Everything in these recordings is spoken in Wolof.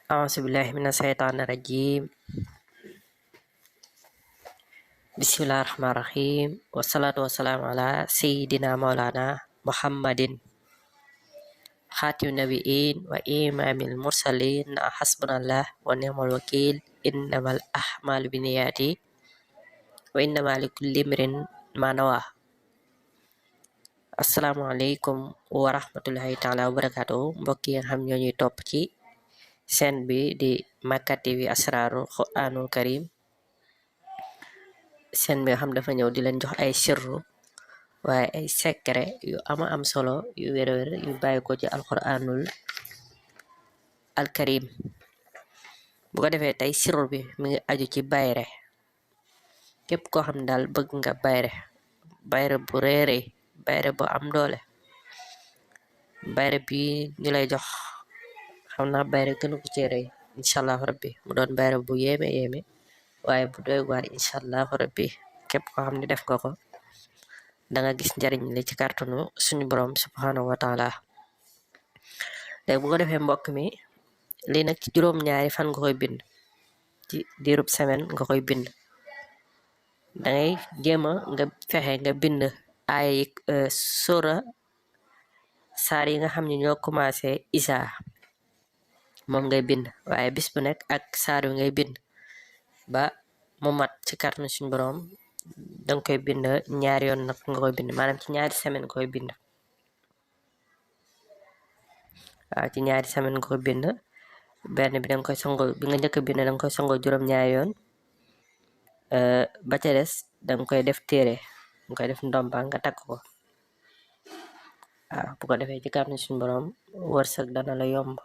أعوذ بالله من الشيطان الرجيم بسم الله الرحمن الرحيم والصلاة والسلام على سيدنا مولانا محمد خاتم النبيين وإمام المرسلين حسبنا الله ونعم الوكيل إنما الأعمال بالنيات وإنما لكل امرئ ما نوى asalaamaaleykum wa rahmatullahi taala wa barakatuh mbokk yi nga xam ñoo ñuy topp ci chaîne bi di Makka TV asraru Qur'anul Karim chaîne bi nga xam dafa ñëw di leen jox ay sirru waaye ay secret yu am solo yu wér yu bàyyi ko ci alquranul alkarim bu ko defee tey sirru bi mi ngi aju ci bayre képp koo xam daal bëgg nga bayre bu réere bayre bu am doole bayre bi ñu lay jox xam naa bayre gënu ko ci rëy inshallah rabbi mu doon bayre bu yéeme waaye bu doy waar inshallah rabbi képp koo xam ne def nga ko danga gis njariñ li ci kàttanu suñu borom subhanahu wa taala léegi bu ko defee mbokk mi lii nag ci juróom-ñaari fan nga koy bind ci diirub semaine nga koy bind dangay jéema nga fexe nga bind ay sura saar yi nga xam ne ñoo commencé isa moom ngay bind waaye bis bu nekk ak saar wi ngay bind ba mu mat ci kàttanu suñu borom danga koy bind ñaari yoon nag nga koy bind maanaam ci ñaari semaine nga koy bind waaw ci ñaari semaine nga koy bind benn bi danga koy sango bi nga njëkk bind danga koy sango juróom-ñaari yoon ba ca des danga koy def téere nga koy def ndomba nga takk ko waaw bu ko defee ci kàttanu suñu borom wërsëg dana la yomb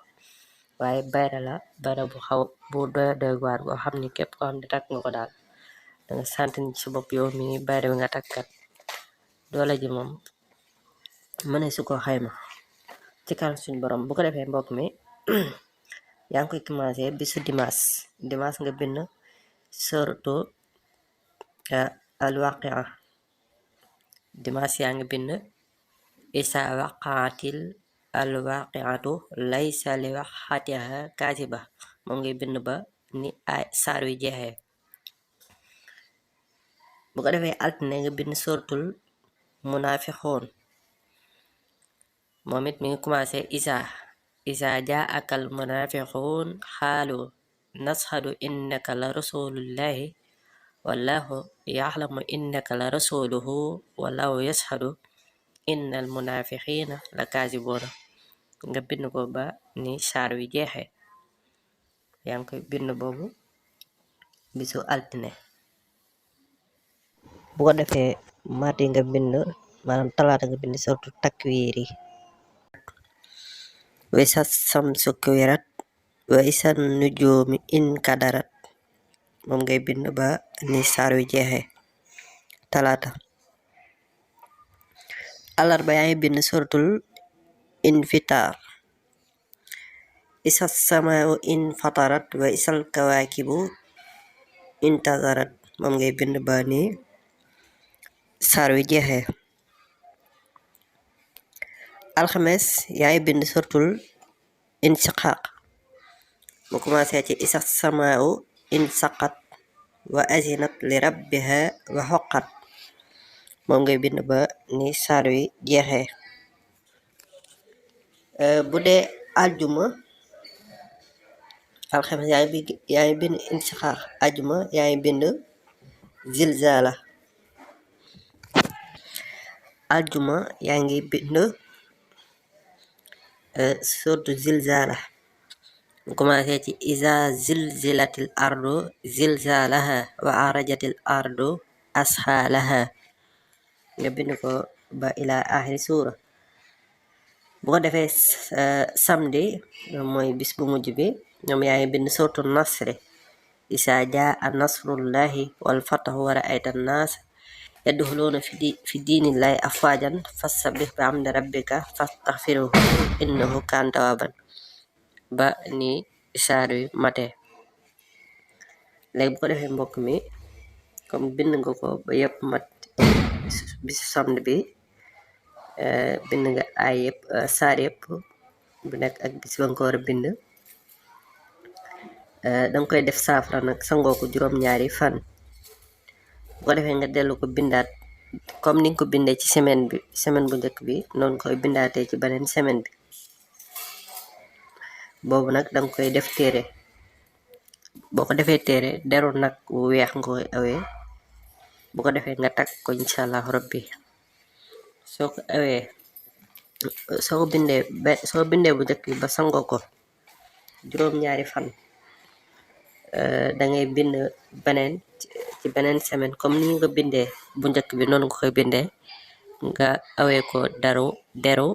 waaye bayra la bayra bu xaw bu doy waar boo xam ni képp koo xam ne takk nga ko daal danga sant ni ci bopp yow mi bayra bi nga takkat doole ji moom mëne su ko xayma ci kàttanu suñu borom bu ko defee mbokk mi yaa ngi koy commencé bisu dimanche nga bind suratu alwaqia dimanche yaa ngi bind isa waqaatil alwaqiatu laysa li waqatiha kaasiba moom ngay bind ba ni ay saar wi jeexee bu ko defee altine nga bind suratul munafiqun moom it mi ngi commencé isa jaakal munafiqun xaalu nashhadu innaka la rasulullahi wallahu yaxlamu innaka la rasuluhu wallahu yashhadu innal munafiqina la kaasibuuna nga bind ko ba ni saar wi jeexee yaa ngi koy bind boobu bisu altine bu ko defee mardi nga bind maanaam talaata nga bind surtu takwiir yi wa isa samsu kuwirat wa isa nujoomi inkadarat moom ngay bind ba ni saar wi jeexee talaata alarba yaa ngi bind suratul infitar isa samaau infatarat wa isal kawaakibu intazarat moom ngay bind ba ni saar wi jeexee alxames yaa ngi bind suratul inshiqaq mu commencé ci isa samaau insaqat wa azinat li rabbiha wa xoqat moom ngay bind ba ni saar wi jeexee bu dee aljuma alxames yaa ngi bind insixaar aljuma yaa ngi bind zilzala aljuma yaa ngi bind surtu zilzala mu commencé ci iza zilzilatil ardu zilzalaha wa arajatil ardu asxaalaha nga bind ko ba ila axiri suura bu ko defee samedi mooy bis bu mujj bi ñoom yaa ngi bind surtu nasri isa jaa nasrullahi wal fatahu wa ra'ayta an-nas yadxuluuna fi diinillahi afwajan fasabbih bi hamdi rabbika fastaghfiruhu innahu kaana tawwaban ba ni saar wi mate léegi bu ko defee mbokk mi comme bind nga ko ba yëpp mat bisu samedi bi bind nga ay yëpp saar yëpp bu nekk ak bis ba nga ko war a bind danga koy def saafara nag sangoo ko juróom-ñaari fan bu ko defee nga dellu ko bindaat comme ni nga ko bindee ci semaine bu njëkk bi noonu koy bindaatee ci beneen semaine bi boobu nag danga koy def téere boo ko defee téere deru nag wu weex nga koy awee bu ko defee nga takk ko incha allah rabbi soo ko awee soo bindee bu njëkk bi ba sangoo ko juróom-ñaari fan da ngay bind beneen ci beneen semaine comme ni nga bindee bu njëkk bi noonu nga koy bindee nga awee ko deru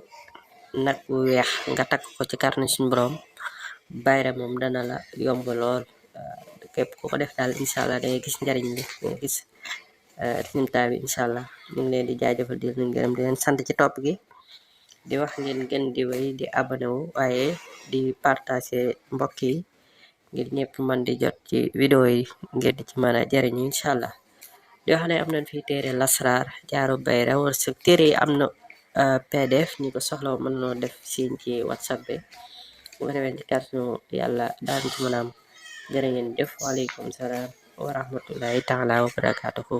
nag wu weex nga takk ko ci kàttanu suñu borom bayre moom dana la yomb lool képp ku ko def daal incha allah dangay gis njariñ li dangay gis résultat bi incha allah ñu ngi leen di jaajëfal di leen gërëm di leen sant ci topp gi di wax ngeen gën di wéy di abonné wu waaye di partager mbokk yi ngir ñëpp man di jot ci vidéo yi ngir di ci mën a jariñu incha allah di wax ne am nañ fi téere lasraar jaaru bayra wërsëg téere yi am na pdf ñi ko soxla mën noo def siin ci whatsapp bi bu ko defee ci kàttanu yàlla daan ci mën a am jërë ngeen jëf waaleykum salaam wa rahmatullahi taala wa barakatuhu